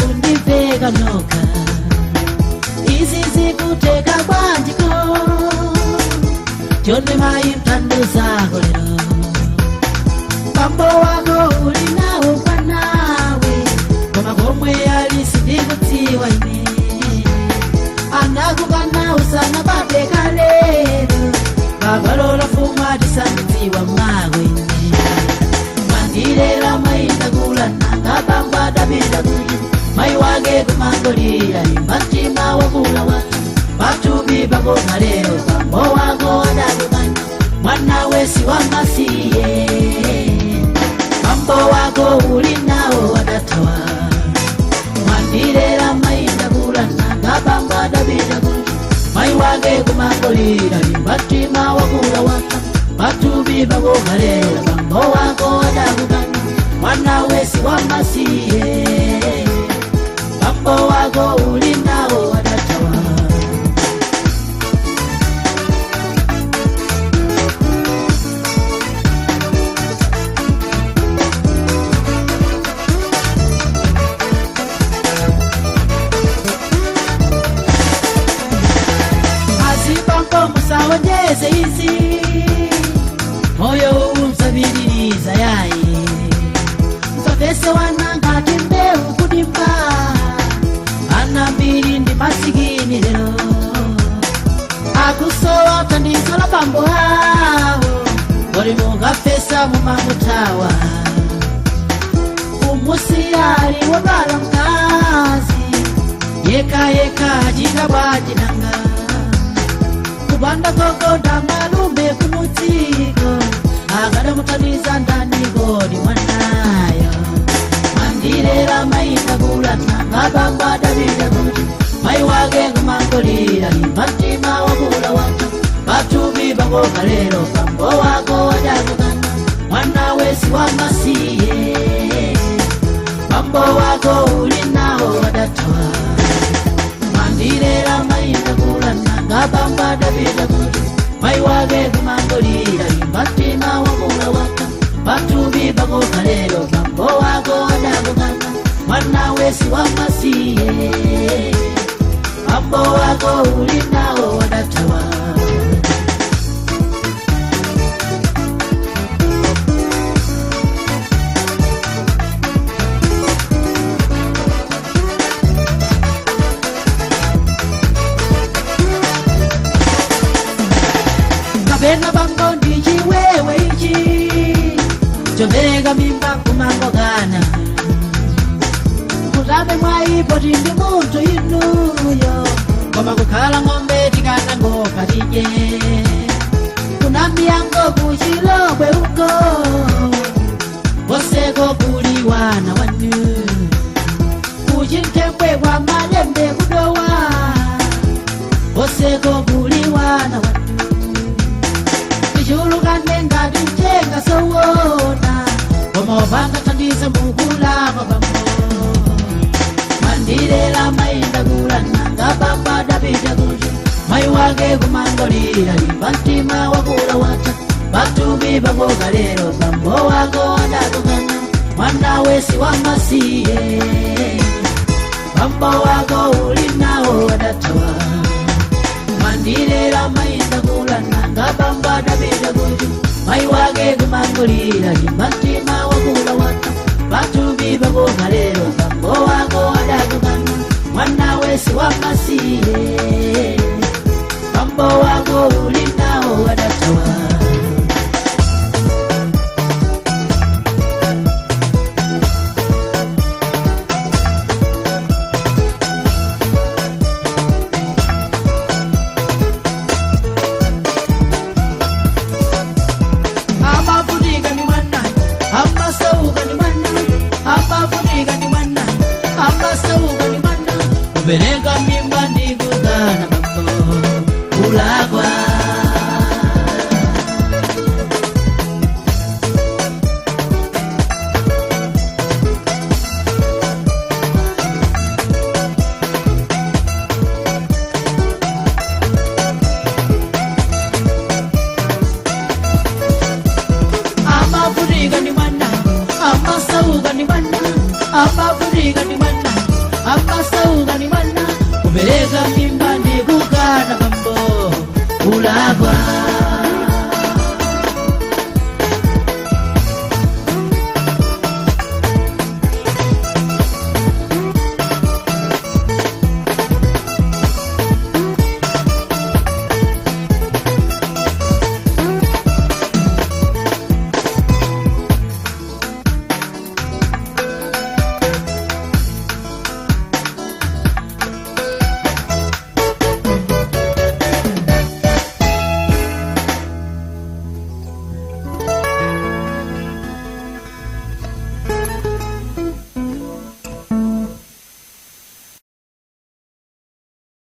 Kundiveka noka izi zikuteka bwanjiko chonde mayi mtando zako lero pambo wako uli nawo kwanawe koma komwe ali sindikudziwa ine anakukana usana bade kalero babalola fuma tisandidziwa mako ine mandirera maindakula nanga bamba dapita kuti mai wake kumangolira limba mtima wakula watu patupi pakoma lero bambo wako adakukana mwana wesi wamasiye bambo wako uli nawo adatawa mandirera maindakula nanga bambo adapita kuti mai wake kumangolira limba mtima wakula watu patupi pakoma lero bambo wako adakukana mwana wesi wamasiye bambo wako uli nawo adatawa. Azibambo musawonyeze izi moyo uwu msabiririza yayi msafese wanangati mbeu kudimba ana mbiri ndi masikini lero akusowa thandizo la bambo awo kodi mukafesa mumamutawa umusiyali wodwala mkazi yeka yeka achita bwajinanga kupanda gogoda malume kumudziko akadamuthandiza ndani kodi mwanayo mandirera maindakula nanga bambo adapita kuti mai wake kumangolira limba mtima wakula watu patupi pakoka lero bambo wako adakukana mwana wesi wamasiye bambo wako uli nawo adatawa mandirera maindakula nanga bambo adapita kuti mai wake kumangolira limba mtima wakula wata patupi pakoka lero bambo wako adakukana mwana wesi wamasiye bambo wako uli nawo adatawa. Kapena bambo ndi chiwewe ichi chopereka mimba kumangokana kutabe mwayipo tindi munthu inuyo koma kukhala ng'ombe tikanangofa tidye kuna miyango kuchilobwe uko koseko kuli wana wanu kuchintembwe kwa malembe kudowa koseko kuli wana wanu tichulukane ngati mchenga sowona koma opanda thandizo mukulapa bambo mandirera maindakula nanga bambo adapita kuti mai wake kumangolira limba mtima wakula wata patupi pakoka lero bambo wako adakukana mwana wesi wamasiye bambo wako uli nawo adatawa mandirera maindakula nanga bambo adapita kuti mai wake kumangolira limba mtima wakula wata patupi pakoka lero bambo wako adakukana mwana wesi wamasiye bambo wako uli nawo adatawa. Amavunika ni mwana amasauka ni mwana amavunika ni mwana amasauka ni mwana kubereka mimba ndi kugana bambo kulakwa. Amavunika ni mwana amasauka ni mwana amavunika ni mwana Wa Sauli.